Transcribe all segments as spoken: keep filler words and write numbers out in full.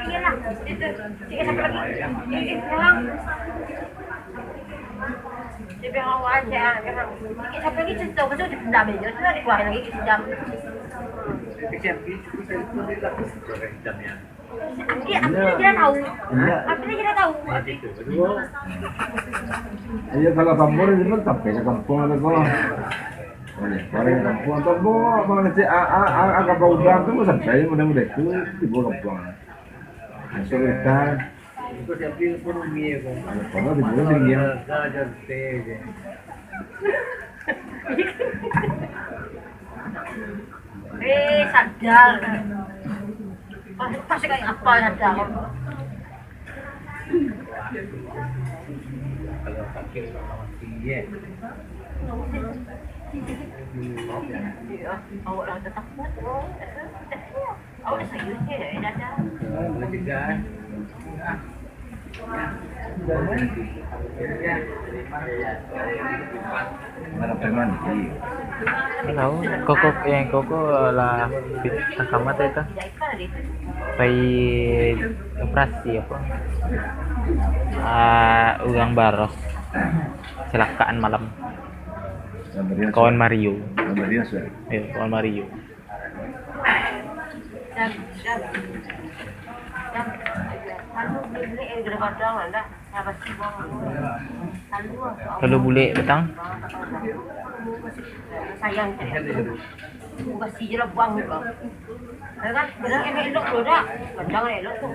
Iyalah, itu. Sikit satu lagi. Sikit, sikit, tolong. Dia bilang, "Awak aja, ah." Dia bilang, "Sikit satu lagi, cerita apa tu?" Dia pendam aja. Sudah dikeluarin lagi, dia pendam. Dia, dia tidak tahu. Iya. Tapi dia tidak tahu. Iya, kalau kampung dia pun sampai ke kampung ada kok. Orang kampung tu, bo, abang nanti, a, a, a, a, kapal udang tu, sampai mudah-mudah tu, tiba kampung. Masuk hutan. Kalau tiba tinggi. Eh, sadar. Pas, pas kayak apa sadar. Kalau sakit, mati, ya. Iya, awak lah takut. Awak serius je, eh, dadah. Boleh juga, eh. Halo, koko, eh, koko lah, kamar tu, pai operasi apa? Ah, urang baros, kecelakaan malam. Kawan Mario. Kawan Mario, ya? Ya, kawan Mario. Kalau bulek petang. Sayang, kasih je lah buang tu. Ya kan? Bilang elok-elok tu dah. Pandang elok tu.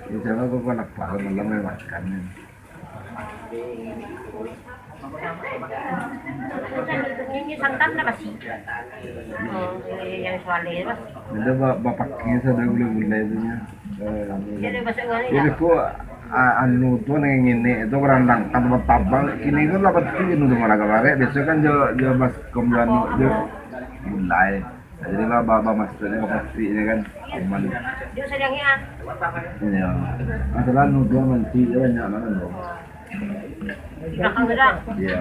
Insya Allah, aku kan lapar, malam ni makan ni. Ini santan dah basi. Oh, ini yang sualeh tu. Ada ba-, bapakai sada gulai-gulai tu nya. Eh, Dia ada masuk gulai jadi tak? Ko, a-, anu tu nang ngini tu, kadang-kadang kan tabang. Kini tu lah pasti anu tu malah kabarek. Biasa kan jo, jo baskom jo anu jo gulai. Jadi ba-, ba-, ba-, maksudnya ba-, plastiknya kan aman. Dia usah diangin, ah. Iya. Masalah anu tu manti dia banyak banget tu. Belakang tu dah. Iya.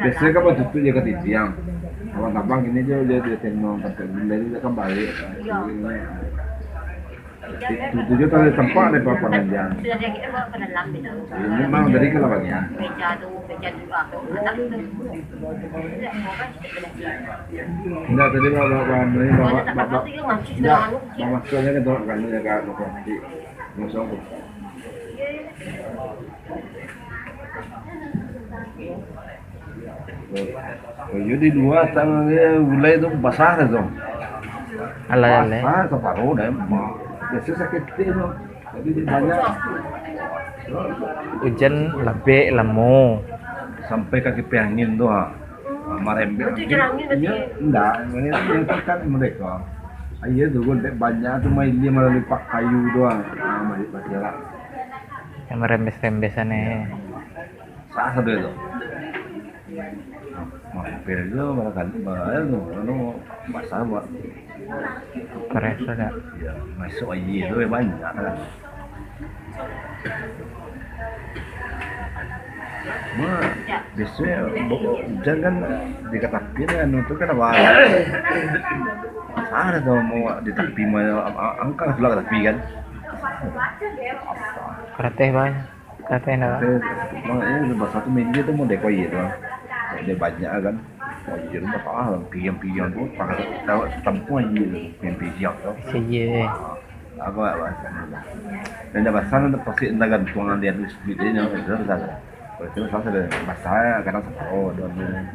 Biasanya kan batutup je ka titiang. Kalau tabang kini je, dia, dia tenung, pakai benda dia kan balik. Iya. Itu tujuh tali tampak dari papan aja. Sudah dia kira bawa ke dalam gitu. Ini memang dari kalau banyak. Meja tu, meja tu, ah, tu, atas tu. Enggak, tadi bawa, bawa, bawa, ini bawa, bawa, bawa, enggak, bawa maskernya kan tolak kami ya, Kak, ke plastik. Kosong tu. Oh, jadi dua tangan dia gulai tu basah dah tu. Alah, alah. Basah separuh dah. Biasa sakit tu. Jadi dia banyak. Ujan labek lamo. Sampai ka kipas angin tu, ha. Ha, marembet. Itu angin. Inyo, indak, angin tu kan mereka. Aia tu, banyak tu main dia malalui pak kayu tu, ha. Ha, main pasaran. Yang merembes-rembesan, eh. Sah sado tu. Mampir tu barangkali, barangkali tu, anu, basah buat. Press ada. Ya, masuk aia tu banyak lah. Ma, biasanya bo-, ujan kan di katapi ni, anu tu kan apa? Sah tu mau di tapi, ma, angkah pula ka tapi kan. Apa? Karateh banyak. Karateh nak. Karateh, mak, eh, basah tu media tu mau dek aia tu. Dia banyak kan. Oh, iya, rumah tak ah, piang-piang tu, pakai tahu setampuan aia tu, piang-piang tu. Aia. Ah, aku tak basah. Dan dah basah, nanti pasti entah gantungan dia tu, duit dia, yang besar, besar. Kalau itu basah, sudah basah, kadang separuh, dua bulan.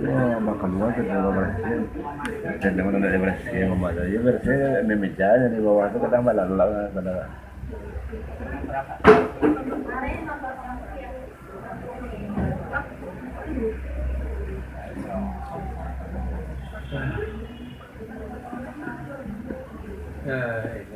Yo, bakalua tu kalau barasiah. Dan jangan ada barasiah, mama ada. Yo, barasiah, memeja di bawah tu kadang balalak, kadang. Eh.